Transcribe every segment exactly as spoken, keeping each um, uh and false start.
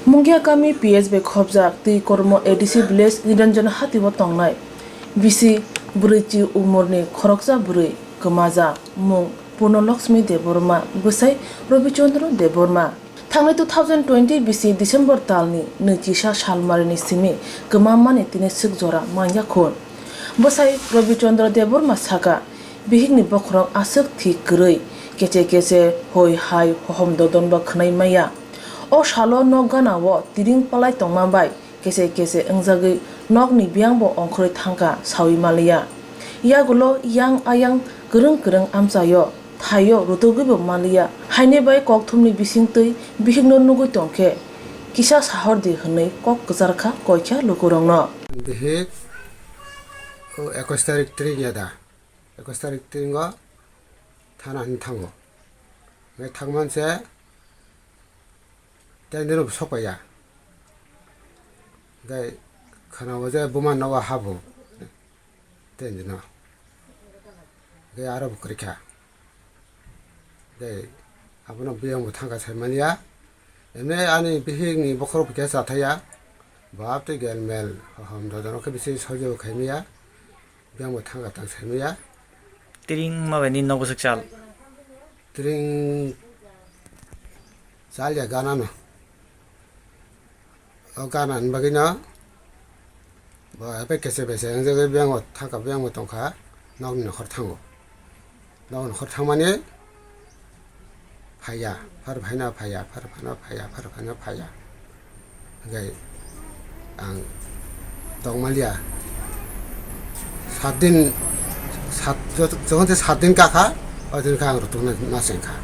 Mungia kami P S bai khobjak twi kormo A D C village Niranjan Hati o tongnai bisi bwrwi chi umorni khoroksa bwrwi kwmajak mung Purno Lakshmi Debbarma bwsai Rabi Chandra Debbarma. Thangnai two thousand twenty bisi December talni nwi chisa salmarini simi kwmammani tini swk jora manya khun. Bwsai Rabi Chandra Debbarma saka, bihikni bokhorok aswk thik kwrwi, kese kese hoi hai hohom dodonba khwnai maya. O salo nok gana o tiring palai tongma bai kese kese wngjagwi nokni biyangbo ongkhorwi thangkha sawi maliya. Yagulo yang ayang kwrwng kwrwng amchaio thaio rutugwibo maliya. Haini bai kokthumni bisingtwi bihikno nugwi tongkhe kisa sahordi hwnwi kok kwcharkha koikha lukurokno. Bihik o ekwis tarik tring ya da? Ekwis tarik tringo thana hwnwi thango. Hwnwi thangmanse tei nini sokpaiya. Hwnkhe khwnao je buma nogo habo. Tei nini. Hwnkhe aro bo kwrwikha. Hwnkhe abono biyangbo thangkha saimanya. Emne ani bihikni bokhorok khe chathaya. Bap tei gel mel hohom dodonok khe bisi soijo khaimaya. Biyangbo thangkha tang saimanya. Tring ma bai nini nok bwswk chal? Tring chal ya gana no. O gana ni bagwi no bo ebe kese bese wngjagwi biyangbo thangkha, biyangbo tongkha, nokni nokhor thango. Nokni nokhor thangmani phaiya, phar phaina phaiya, phar phaina phaiya, phar phaina phaiya. Hwnkhe ang tongmaliya. Saat din, saat, jokhon se saat din kakha, o din khe ang rwtwkna ma chengkha.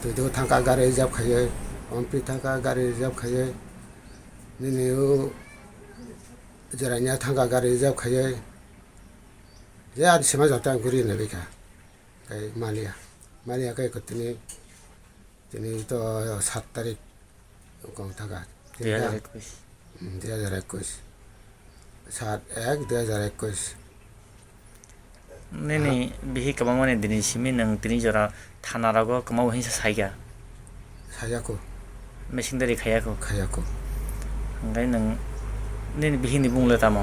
Twi twi thangkha gari reserve khaiwi, ompi thangkha gari reserve khaiwi, nini o Jerania thangkha gari reserve khaiwi. Je ani sema joto ang guri nai kha. Tei maliya, maliya khe tini, tini to saat tarik wngkha thangkha. Dui hazar ekwis. Hmm, dui hazar ekwis. Saat ek, dui hazar ekwis. Nini bihik kwbangmani dini simi nwng tini jora thana rogo kwmao hinsa saikha? Saiyako. Missing deri khaiyako? Khaiyako. Hwnkhe nwng nini bihikni bumung le tamo?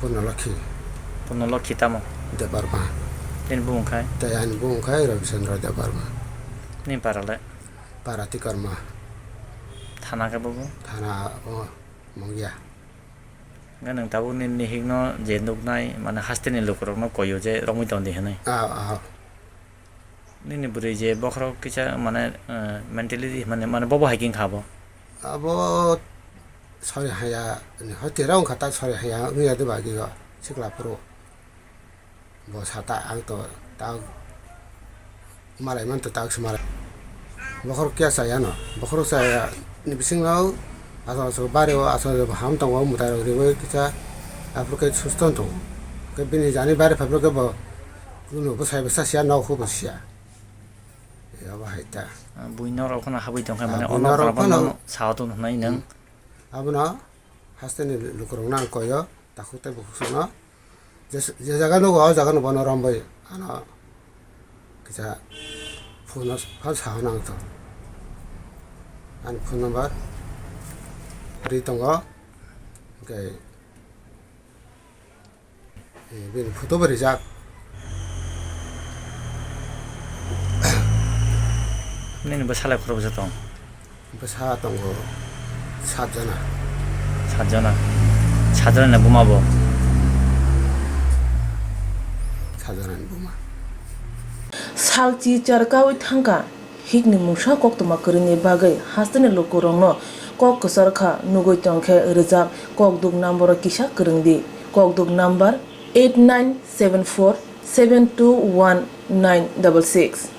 Purno Lokhi. Purno Lokhi tamo? Debbarma. Nini bumung khai? Tei ani bumung khai Rabi Chandra Debbarma. Nini para le? Para Tikarma. Thana khe bobo? Thana o Mungia. Hwnkhe nwng tabuk nini bihikno je nuknai, mane, hasteni lukurokno koio je romwi tongdi hwnwi. Ah, ah. Nini bwrwi je bokhorok kisa, mane, eh, mentality, mane, mane, bobo hai khe wngkha abo? Abo sori haya, ni hoi tera wngkha ta sori haya wngya de bagwi o sikla phuru. Bo sata ang to ta malai man to ta se malai. Bokhorok kya chaya no, bokhorok chaya ni bisingno aswk aswk bari o aswk aswk ham tongo mwtai rok riwi kisa aphuru khe susto tongo. Khe bini jani bari phai phuru khe bo kunu bwsai bwsa siya nok hu bo siya. Abo hai ta. Buino rok phano habwi tongkha, ah, mane, buino ono rok phano sao tong hwnwi nwng. Hmm. Abono hasteni lukurokno ang koyo, takhuk tei bukhuk songno. Je, je jaga nugo, o jaga no bono rombai ano kisa phone no phano sao nang to. Ani phone number ri tongo. Hwnkhe Eh, bini photo bo rijak. Nini bwsa lai khoroksa tong? Bwsa tongo saat jona. Saat jona. Saat jona ni buma bo? Saat jona ni buma. Sal chi char kaui thangkha. Hikni mungsa koktwma kwrwngni bagwi hasteni lukurokno kok kwchar kha nugwi tongkhe rwjak kokduk number-o kisa kwrwngdi. Kokduk number eight nine seven four seven two one nine double six.